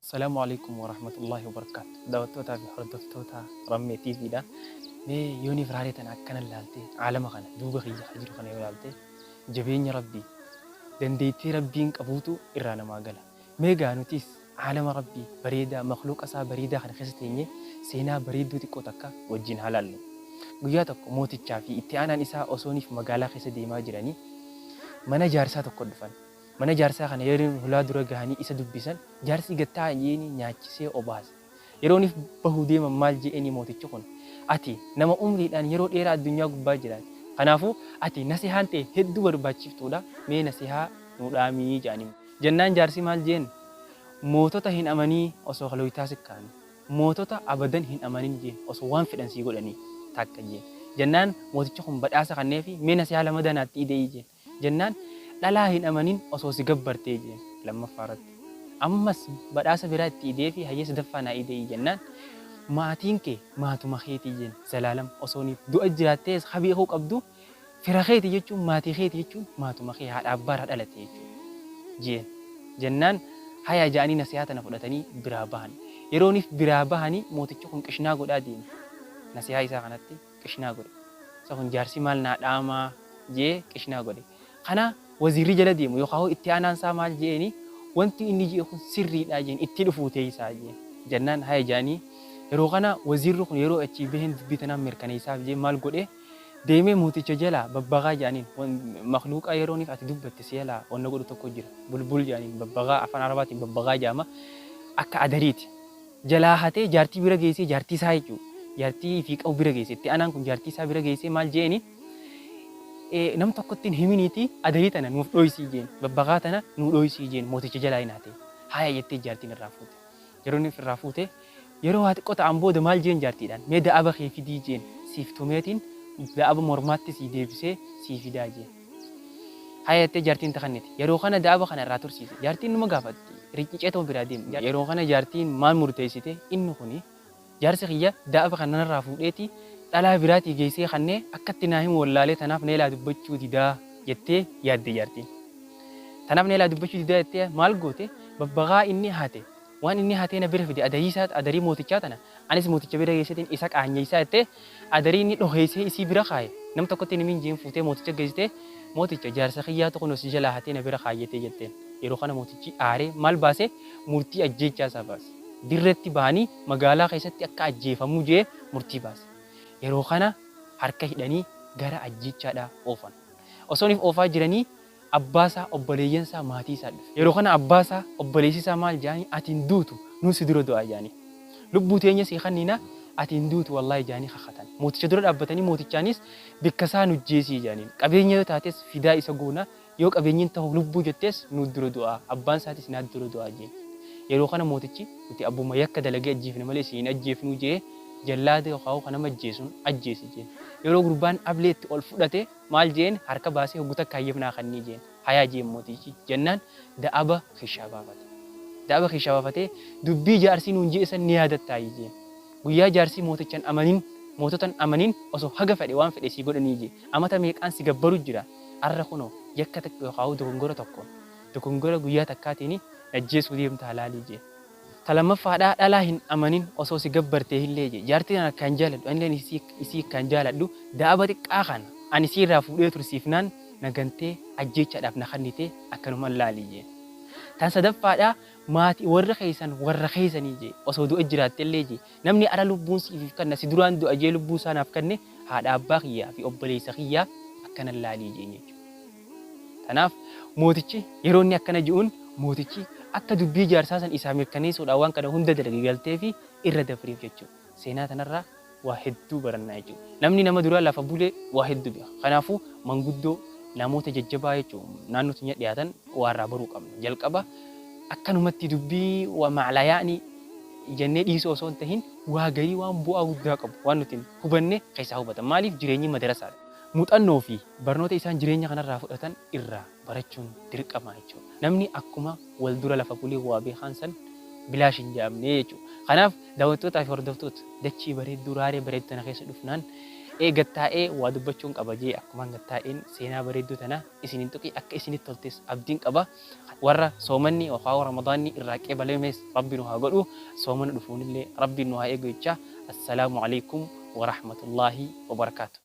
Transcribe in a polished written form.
Assalaamu Aleykum Warahmatullaahi Wabarakaatu. Daawwattootaa fi hordoftoota Rammee TV dha. Mee yooniif raaree tana akkana laaltee aalama kana duuba kiyya ka jiru kana yoo laalte jabeenya Rabbii dandeettii Rabbiin qabuutu irraa namaa gala. Mee gaa nutis aalama Rabbii bareedaa makhluuqa isaa bareedaa kana keessa teenyee seenaa bareedduu xiqqoo takka wajjin haa laallu. Guyyaa tokko mootichaa fi itti aanaan isaa osooniif magaalaa keessa deemaa jiranii mana jaarsaa tokko dhufan. Mana jaarsaa kana yeroo hulaa dura gahanii isa dubbisan, jaarsi gad taa'i je'eenii nyaachisee obaase. Yeroonif bahuu deeman maal je'eenii mootichi kun, Ati nama umriidhaan yeroo dheeraa addunyaa gubbaa jiraate. Kanaafuu ati nasihaan tee hedduu barbaachiftuudha, mee nasihaa nuu dhaamii je'aniin. Jennaan jaarsi maal je'een, Mootota hin amanii osoo kalooytaa si kaa'anii. Mootota abadan hin amanin je'en osoo waan fedhan sii godhanii. Takka je'en. Jennaan mootichi kun badhaasa kanneefii mee nasihaa lamadaa naatti ida'i je'en. Jennaan dhalaa hin amanin osoo si gabbartee jeen lammaffaa irratti. Ammas badhaasa biraa itti ideefii hayyee sadaffaa naa ide'i jennaan maatiin kee maatuma keetii jeen zalaalam osooniif du'a jiraattees ka beekuu qabdu fira keeti jechuun maatii keeti jechuun maatuma kee haadha abbaa irraa dhalate jechuudha jeen. Jennaan haya ja'anii nasihaa tana fudhatanii biraa bahan. Yerooniif biraa bahanii mootichi kun qishnaa godhaa deeme nasihaa isaa kanatti. Qishnaa godhe. Isa kun jaarsi maal naa dhaamaa je'ee qishnaa godhe. Kana waziirri jala deemu yookaa itti aanaan isaa maal je'eeni wanti inni je'e kun sirriidhaa jeen itti dhufuu teeysaa jeen. Jennaan haya je'anii yeroo kana waziirri kun yeroo achii baheen dubbii tanaan mirkaneeysaaf jee maal godhe deemee mooticha jalaa babbaghaa je'aniin makhluuqa yerooniif ati dubbatte si jalaa wanna godhu tokko jira bulbul je'aniin babbaghaa afaan arabaatiin babbaghaa je'ama akka adariiti. Jalaa hatee jaartii bira geessee jaartii isaa jechuudha. Jaartii ifii qabu bira geesse. Itti aanaan kun jaartii isaa bira geessee maal jeeni nam tokkotti hin himiniitii adarii tana nuuf dhoysii jeen. Babbaqaa tana nuu dhoysii jeen mooticha jalaa hin hatee. Haaya jettee jaartiin irraa fuute. Yeroo inni irraa fuute yeroo waa xiqqoo ta'an booda maal jeen jaartiidhaan mee da'aba kee fidii jeen siif tumeetiin da'aba mormaatti sii deebisee sii fidaa jeen. Haya jettee jaartiin itti kennite. Yeroo kana da'aba kana irraa tursiise. Jaartiin numa gaafatti. Rinciceetuma biraa deemti. Yeroo kana jaartiin maal murteessite inni kuni jaarsi kiyya da'aba kana narraa fuudheeti dhalaa biraatii geessee kannee akkatti naa himu wallaalee tanaaf na jalaa dubbachuu didaa jettee yaadde jaartiin. Tanaaf na jalaa dubbachuu didaa jettee maal goote babbaqaa inni hate Waan inni hatee na bira fide adariisaa, adarii mootichaa tana, anis mooticha bira geesseetiin isa qaanyeessaa jettee, adarii inni dhokeessee isii bira kaaye, nam tokkotti hin himin jeen fuutee mooticha geessitee, Mooticha, jaarsa kiyyaatu kunoo si jalaa hatee na bira kaayyate jetteen. Yeroo kana mootichi aaree maal baase? Murtii ajjeechaa isaa baase. Dirreetti bahanii magaalaa keessatti akka ajjeefamuu je'ee murtii baase. Yeroo kana harka hidhanii gara ajjeechaadhaa oofan. Osooniif oofaa jiranii Abbaa isaa, obboleeyyan isaa, maatii isaa dhufe. Yeroo kana abbaa isaa, obboleessi isaa maal ja'anii ati hin duutu, nuu si dura du'aa ja'anii. Lubbuu teenya sii kannina ati hin duutu wallaahi ja'anii kakatan. Mooticha dura dhaabbatanii mootichaanis bikka isaa nujjeesii ja'aniin. Qabeenya yoo taates fidaa isa goona, yoo qabeenyi hin tahu lubbuu jettees nuu dura du'aa, abbaan isaatis naa dura du'aa jeen. Yeroo kana mootichi nuti abbuma yakka dalagee ajjeefna malee isin hin ajjeefnuu je'ee jallaada yookaan ka nama ajjeesun ajjeesi jeen. Yeroo gurbaan ablee itti ol fudhate Maal je'een harka baasee hoggu takka hayyam naa kannii je'een. Hayaa je'een mootichi. Jennaan da'aba keessaa baafate. Da'aba keessaa baafatee dubbii jaarsii nuun je'e san ni yaadattaayii je'een. Guyyaa jaarsii mooticha hin amanin, mootota hin amanin osoo haga fedhe waan fedhe sii godhanii je'e. Amata meeqaan si gabbaru jira. Arra kunoo yakka takka yookaahuu dogongora tokkoon, dogongora guyyaa takkaatiini na ajjeesuu deemtaa laalii je'een. Ta lammaffaadhaa dhalaa hin amanin osoo si gabbarteehillee jee jaartii tana akkaan jaaladhu anilleen isii isii akkaan jaaladhu da'aba xiqqaa kana ani isiirraa fuudhee tursiifnaan na gantee ajjeechaadhaaf na kannite akkanuman laali jeen. Tan sadaffaadhaa maati warri keessan warra keessanii jee osoo du'a jiraattellee jee namni ara lubbuun siif kanna si duraan du'a jee lubbuu isaa naaf kanne haadha abbaa kiyyaa fi obboleessa kiyyaa akkanan laalii jeen jechuudha. Tanaaf mootichi yeroo inni akkana je'uun mootichi akka dubbii jaarsaa san isaa mirkaneessuudhaan waan kana hunda dalage galteefi irra dabreef jechuudha. Seenaa tanarraa waa hedduu barannaa jechuudha. Namni nama dura lafa bule waa hedduu beeka. Kanaafuu manguddoo namoota jajjabaa jechuun naannoo teenya dhiyaatan waa irraa baruu qabna. Jalqaba akkanumatti dubbii waa maalayaani jennee dhiisuu osoo hin tahin waa garii waan bu'aa guddaa qabu waan nuti hin hubanne keessaa hubatan. Maaliif jireenyi madarasaadha. Muuxannoo fi barnoota isaan jireenya kanarraa fudhatan irraa barachuun dirqama jechuudha. Namni akkuma wal dura lafa bulee waa beekaan san bilaash hin ja'amne jechuudha. Kanaaf daawwattootaa fi hordoftoota dachii bareedduu raaree bareeddu tana keessa dhufnaan Ee gad taa'ee waa dubbachuun qaba jee akkumaan gad taa'een seenaa bareedduu tana isiniin tuqe akka isinitti toltes abdiin qaba. Warra soomanni yookaan Ramadaanni irraa qeebalames Rabbi nu haa godhu. Soomana dhufuunillee Rabbiin nu haa eegu jechaa. Assalaamu alaikum wa rahmatullaahi wa barakaatu.